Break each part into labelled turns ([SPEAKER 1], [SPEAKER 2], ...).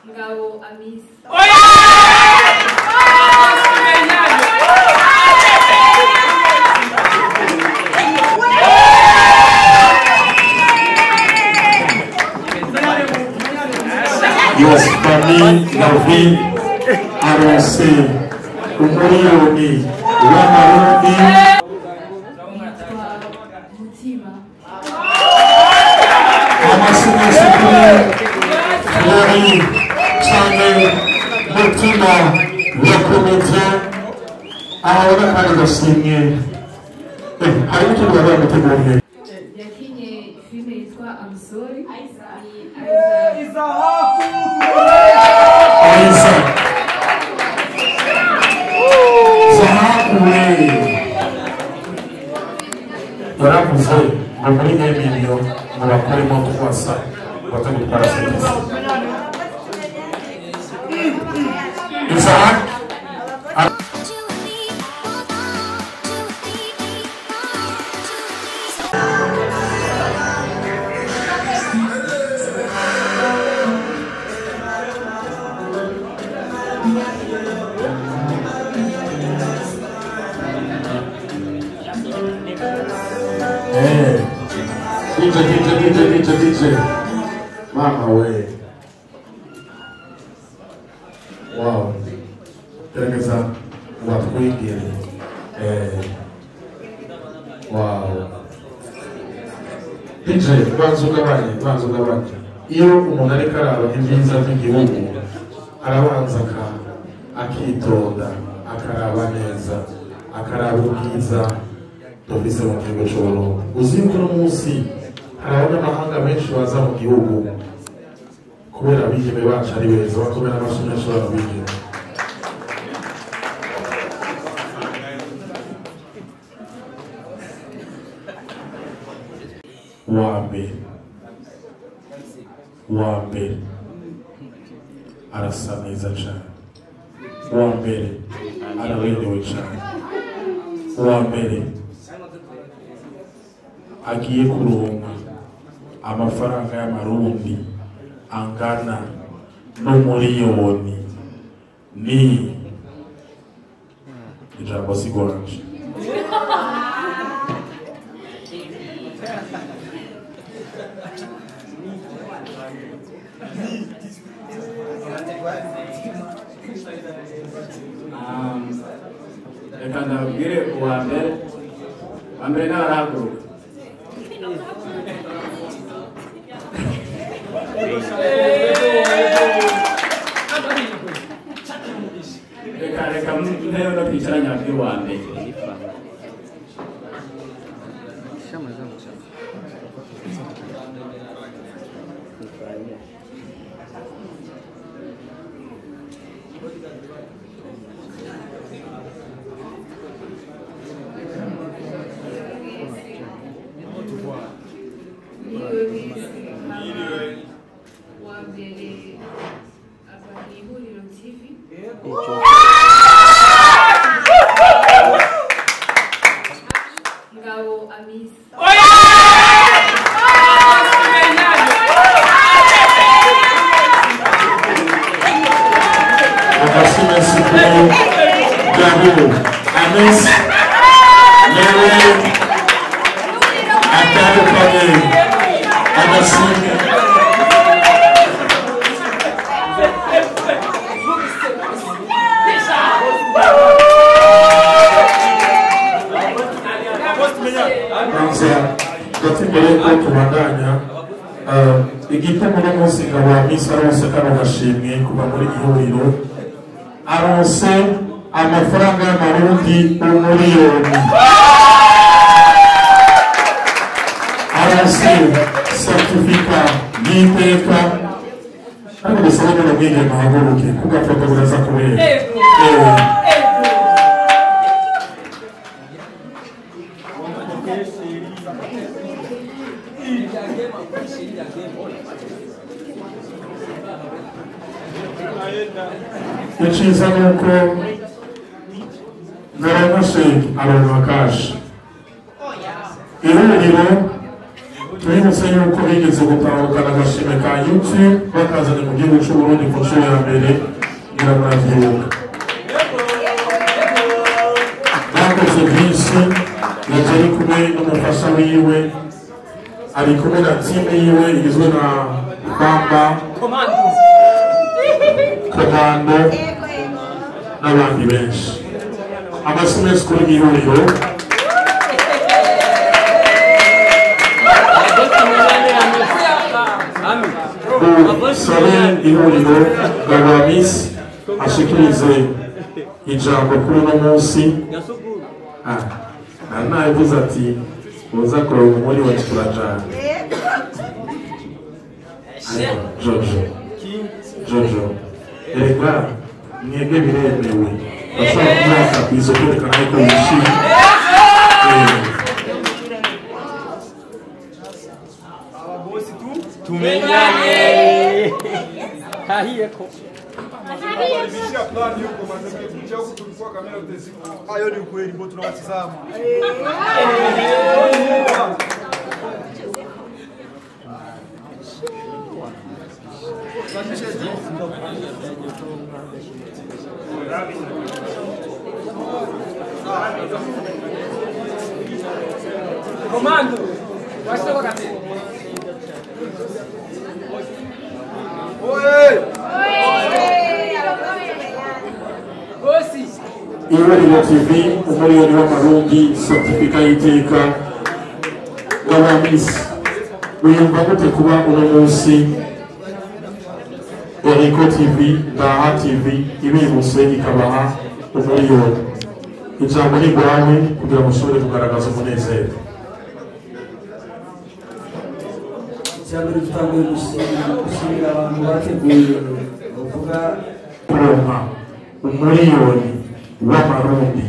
[SPEAKER 1] Ngabo Amis.
[SPEAKER 2] Yes, Fanny David aronse umuriyoni w'amarundi.
[SPEAKER 1] Mutima.
[SPEAKER 2] Amashyi menshi kuri Flori canke Mutima wa komite ahabona kandi agashimwe. Harimo ikintu bari bamuteguriye.
[SPEAKER 1] Yakinye filime yitwa I'm Sorry.
[SPEAKER 2] Aisa Zahabu yaravuze ngo muri emiliyo ngo bakuremo twasa baze gutwara serivisi. Isaac DJ, DJ, DJ, DJ, DJ. Mama we. Wow. Gerageza watwigire. Wow. DJ, banza ugabanye, banza ugabanye. Iyo umuntu ariko araba ibyiza by'igihugu, arabanza akitonda, akaraba neza, akaraba ubwiza dufise mu gihugu c'Uburundi. Uzi yuko uno munsi hari abanyamahanga benshi baza mu gihugu kubera abigeme bacu ari beza, bakomera amashyi menshi barabigeme. Uwa mbere arasa neza cane, uwa mbere araberewe cane, uwa mbere agiye kuronka amafaranga y'amarundi angana n'umuriyoni ni ijambo sigoranje.
[SPEAKER 3] Reka ndababwire uwa mbere nawe arahaguruka. Reka reka ntebe no kwicaranya ababwire uwa mbere.
[SPEAKER 1] Uwa mbere ava mu Ihuriro TV. Ngabo Amis.
[SPEAKER 2] Amashyi menshi kuri Ngabo Amis nawe atandukanye agashimwe. Gati mbere yuko tubandanya, igituma uno munsi Ngabo Amis aronse kano gashimwe kuva muri Ihuriro, aronse amafaranga y'amarundi umuriyoni, aronse certificat y'iteka. Ariko dusaba nyine umwigeme ahaguruke kuko afoto buraza kubera. Icyiza ni uko naronka sheke aronka kashi. Ihuriro Tubibutse yuko bigeze gutahukana agashimwe ka YouTube bakazanye mu gihugu cy'u Burundi ku nshuro ya mbere, ngira muravyibuka. Bakoze byinshi, yaje ari kumwe n'umufasha wiwe, ari kumwe na timu yiwe igizwe na Bamba, Komando n'abandi benshi. Amashyi menshi kuri Ihuriro. Sabe Ihuriro Ngabo Amisi ashikirize ijambo kuri uno munsi. Nabivuze ati uza kuronka umuri wa turajana. Jojo, Jojo, erega mwebwe biremewe, bashobora kumwaka bizo kwerekana yuko wishimye.
[SPEAKER 3] Tumenyane. Hahiyeko.
[SPEAKER 4] Hayo ni ukweli mbona tunawatizama.
[SPEAKER 3] Comando. Basta wakati.
[SPEAKER 4] Oye!
[SPEAKER 2] Ihuriro TV, umuriyoni w'amarundi, certificat y'iteka. Ngabo Amisi, wiyumva gute kuba uno munsi Eriko TV, Daha TV ibibutse ikabaha umuriyoni? Ijambo ni rwawe kugira ngo ushobore kugaragaza umunezero.
[SPEAKER 5] Icyambere dutanguye gushimira abantu bateguye bavuga
[SPEAKER 2] kuronka umuriyoni w'amarundi,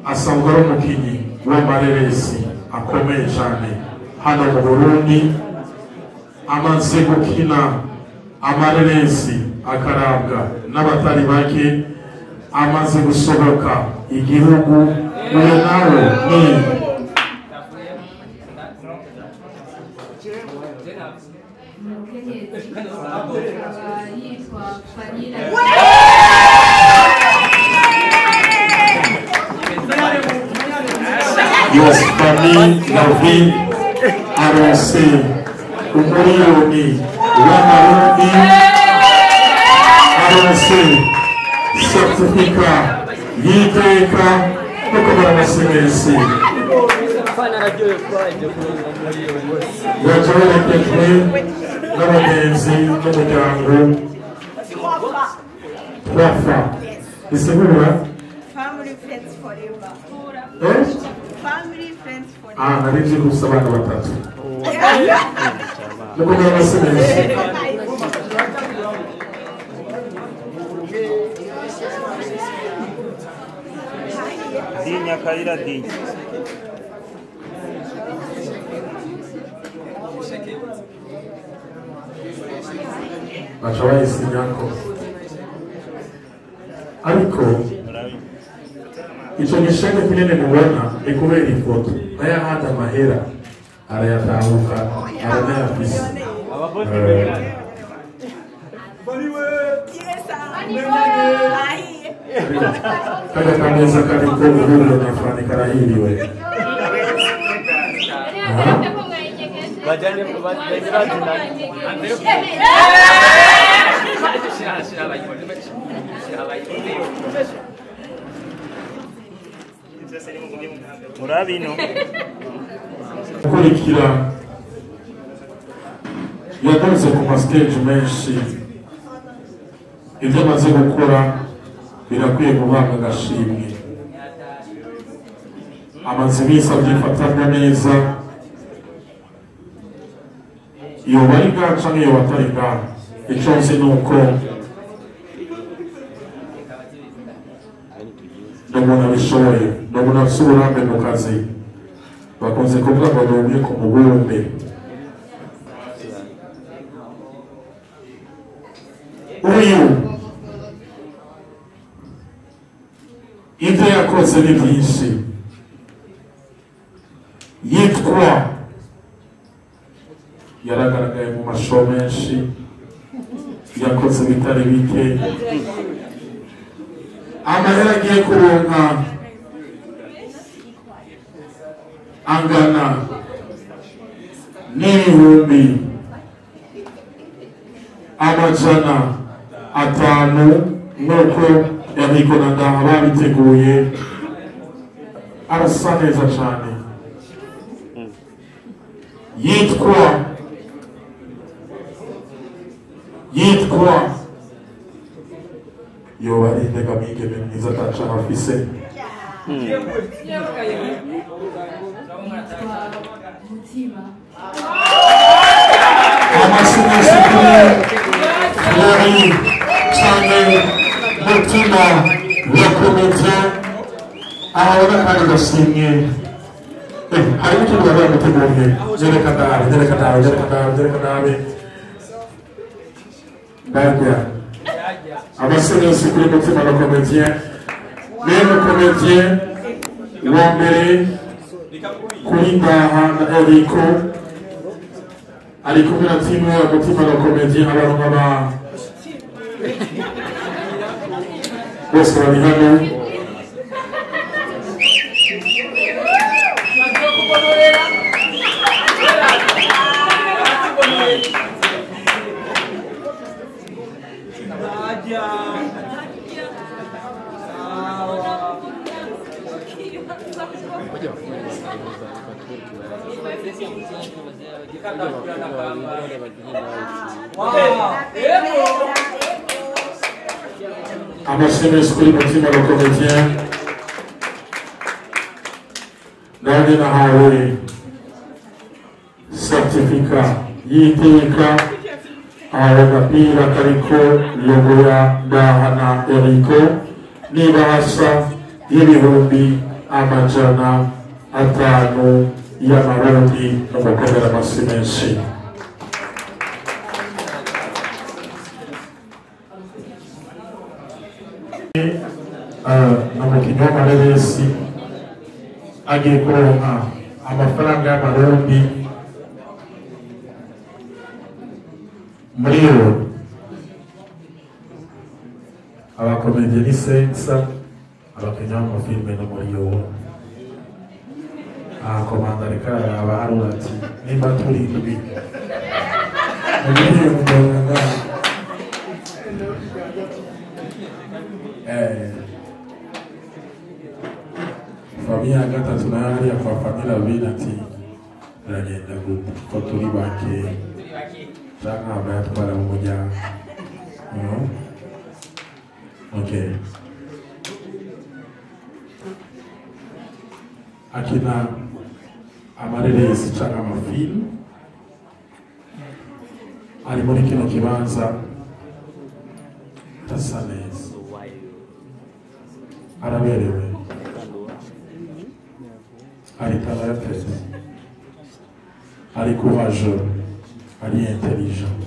[SPEAKER 2] asanzwe ari umukinyi w'amareresi akomeye cyane hano mu Burundi, amaze gukina amareresi akarabwa n'abatari bake, amaze gusohoka igihugu. Uyu nawe ni
[SPEAKER 1] umukenyezi akaba yitwa Fanny.
[SPEAKER 2] Yes, Fanny Lavie aronse umuriyoni w'amarundi, aronse certificat y'iteka no kubara amasemesi. Yaje aherekejwe n'abagenzi n'umuryango Twafa. Bisigura
[SPEAKER 6] Family friends forever.
[SPEAKER 2] Eh?
[SPEAKER 6] Family friends forever.
[SPEAKER 2] Ah, nari nzi gusa abana batatu. No kubara amasemesi.
[SPEAKER 7] Dinya Kaira Dinya.
[SPEAKER 2] Baca bayisinyako. Ariko ico gisheke kinene mubona ni kubera ifoto, nayo ahandi amahera arayatahuka aranayafise. Kajya kameza kariko Ihuriro na Fanny karahiriwe.
[SPEAKER 7] Murabino.
[SPEAKER 2] Gukurikira yagarutse ku masiteji menshi, ibyo amaze gukora birakwiye guhabwa agashimwe. Amaze iminsi abyifatamo neza, yoba ari ngaha canke yoba atari ngaha, ico nzi ni uko ni umuntu abishoboye, ni umuntu afise uburambe mu kazi. Bakunze kuvuga ngo ni umwe ku mubumbe. Uyu ibyo yakoze ni byinshi, yitwa Yaragaragaye mu mashow menshi, yakoze bitari bike. Amahera agiye kuronka angana n'500,000 nk'uko Enrico na Ndaha babiteguye. Arasa neza cyane, yitwa yoba ari indegamigeme mwiza ataca afise.
[SPEAKER 1] Mutima.
[SPEAKER 2] Amashyi menshi kuri Flori canke Mutima wa komite. Ahabona kandi gashimwe. Harimo ikintu bari bamuteguriye. Nyereka nabi, nyereka nabi, nyereka nabi, nyereka nabi. Barya. Amashyi menshi kuri Mutima wa komite. Niwe mukomediye wa mbere kuri Ndaha na Eriko, ari kumwe na timu ya Mutima wa komediye. Abaronka ba bose bari hano. Amashyi menshi kuri Mutima wa komediye. Nanjye nahawe certificat y'iteka, ahawe agapira kariko logo ya Ndaha na Eriko n'ibahasha y'500,000 y'amarundi. N'umukomera amashyi menshi. N'umukinnyi w'amareresi agiye kuronka amafaranga y'amarundi muri yo. Abakomediye ni sensa, abakinnyi b'amafilime no muri yo. Aha komanda ariko araraba harura ati nimba turi indwi mugiriye muganga. Familia ya gatatu nayo hariya kwa Famila Vina ati biragenda gute ko turi bake canke abayatwara mu muryango. Okay. Akina amareresi canke amafilmu, ari muri kino kibanza, arasa neza, araberewe, ari talented, ari courageux, ari intelligent,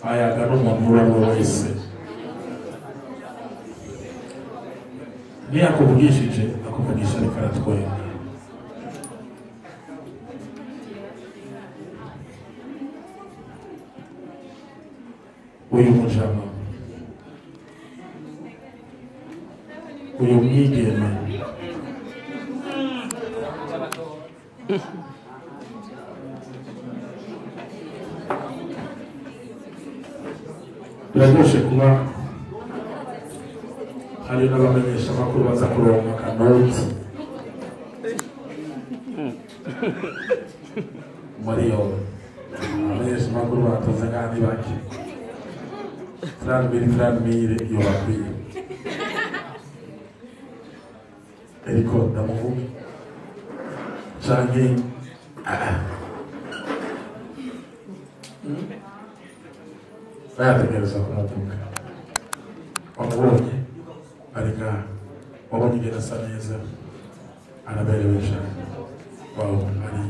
[SPEAKER 2] ayaga n'umuntu uwo ari we wese. Niyo akuvugishije akuvugisha ariko aratwenga. Uyu mujama, uyu mwigeme, biraryoshe kuba hari n'abamenyesha amakuru baza kuronka akanoti muri yo. Abamenyesha amakuru batoze kandi bake 30,000 iyo bakwiye. Eriko ndamuvuge canke bayategereza kumuvuga. Wamubonye ari ngaha, wabonye ingene asa neza, araberewe cane. Wow, ari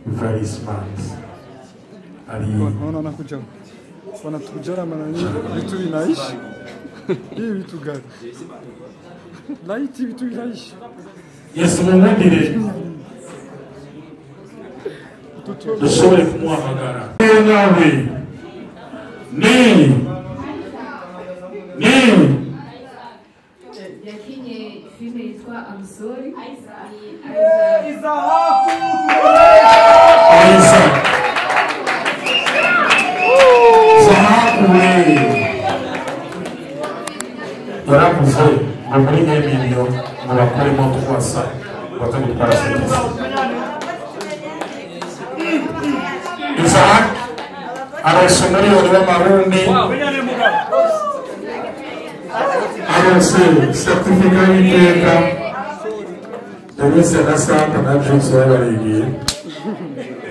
[SPEAKER 2] very smart. Ari
[SPEAKER 4] Wanakuja wanatujara maana vitu vinaishi. Hii vitu gani? Laiti vitu vinaishi.
[SPEAKER 2] Yesu mumwendire. Dushobore kumuhamagara. Nawe ni
[SPEAKER 1] yakinye filime yitwa I'm Sorry.
[SPEAKER 2] Isaac Zahabu yaravuze ngo muri emiliyo ngo bakuremo twasa baze gutwara serivisi. Isaac aronse miliyoni w'amarundi, aronse certificat y'iteka. Denise na Santa na James bari barigiye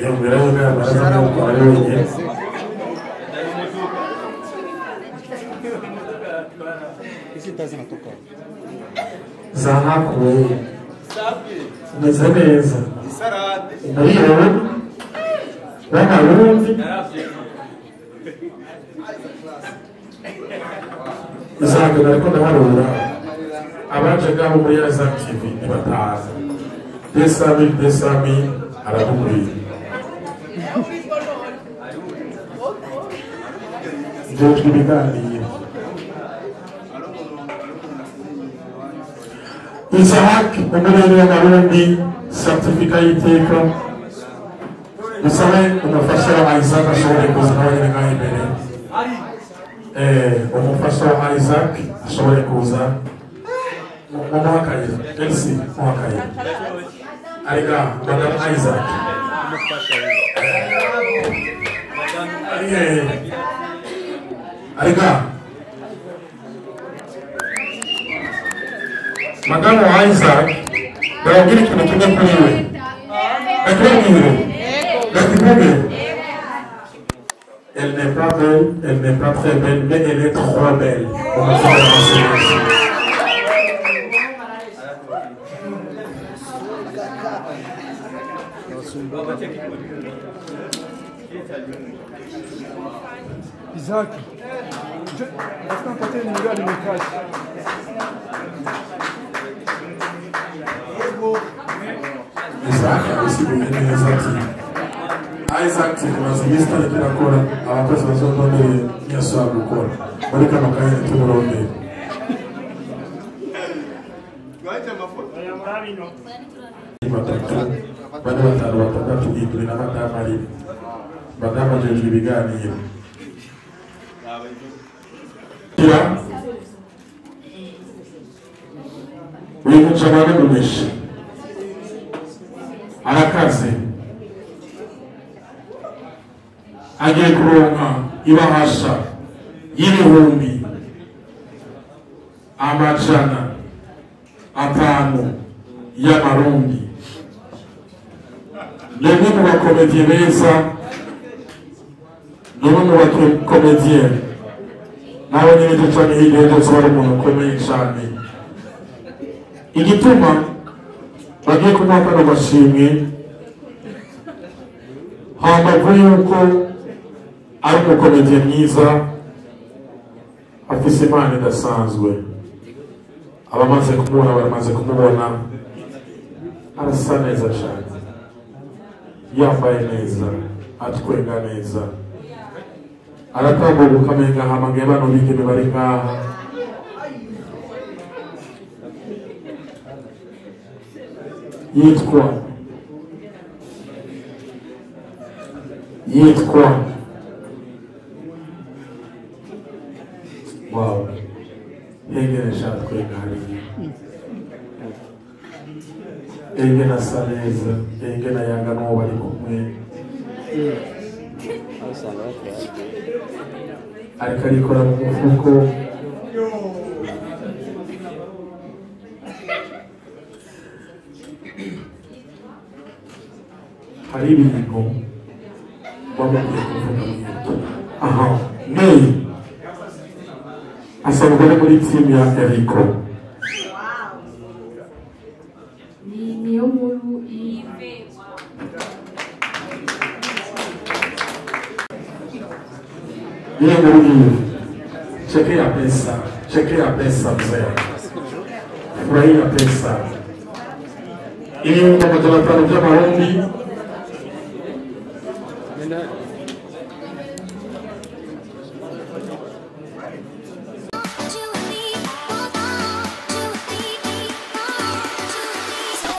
[SPEAKER 2] yumvira yuko yamaraza yuko ari wenyine. Zahabu umeze neza, umuriyoni w'amarundi. Isaac nariko ndaharura abaje ngaho muri Isaac TV ntibatazi 200,000 aradukwiye. Njejwe ibiganiro. Isaac umuriyoni w'amarundi, certificat y'iteka. Dusabe umufasha wa Isaac ashobore kuza nawe nyine ngaho imbere. Umufasha wa Isaac ashobore kuza. Mumuhakaye Elsie, muhakaye arega Madame Isaac. Arega Madame Isaac, ndababwira ikintu kimwe kuri we. Ndakubwire. Ndakubwire. Elle n'est pas belle, elle n'est pas très belle, mais elle est trop belle. On va faire avancer.
[SPEAKER 4] Isaac, reste un côté, il me cache.
[SPEAKER 2] Isaac abisiguye neza ati Isaac tumaze iminsi itariko irakora, abakozi bazondondeye ntiyasubira gukora muri kano kanya tumurondeye. Batatu, bane, batanu, batandatu, indwi na madamu ari madamu ajejwe ibiganiro. Uyu mucama ni mumeshi arakaze, agiye kuronka ibahasha 500,000 y'amarundi. Ni umwe mu bakomediye beza, ni umwe mu bakomediye nawe nyine duca hirya yose wari umuntu ukomeye cyane. Igituma bagiye kumuha kano gashimwe hambavu yuko ari umukomediye mwiza, afise impano idasanzwe. Abamaze kumubona baramaze kumubona, arasa neza cyane, yambaye neza, atwenga neza, aratambuka ukamenga hamagaye bano bigeme bari ngaha. Yitwa wow, hengene shatwenga hariya, engene asa neza, engene ayanga n'uwo bari kumwe, ariko arikora mu mufuko. Hari ibintu bamubwiye kuvuga mwebwe. Aha, May asanzwe ari muri team ya Eriko.
[SPEAKER 1] Ni niyo nkuru Yves.
[SPEAKER 2] Niyo nkuru Yves. Chekea pesa, chekea pesa mzee. Furahia pesa. 500,000 by'amarundi.
[SPEAKER 4] Sina.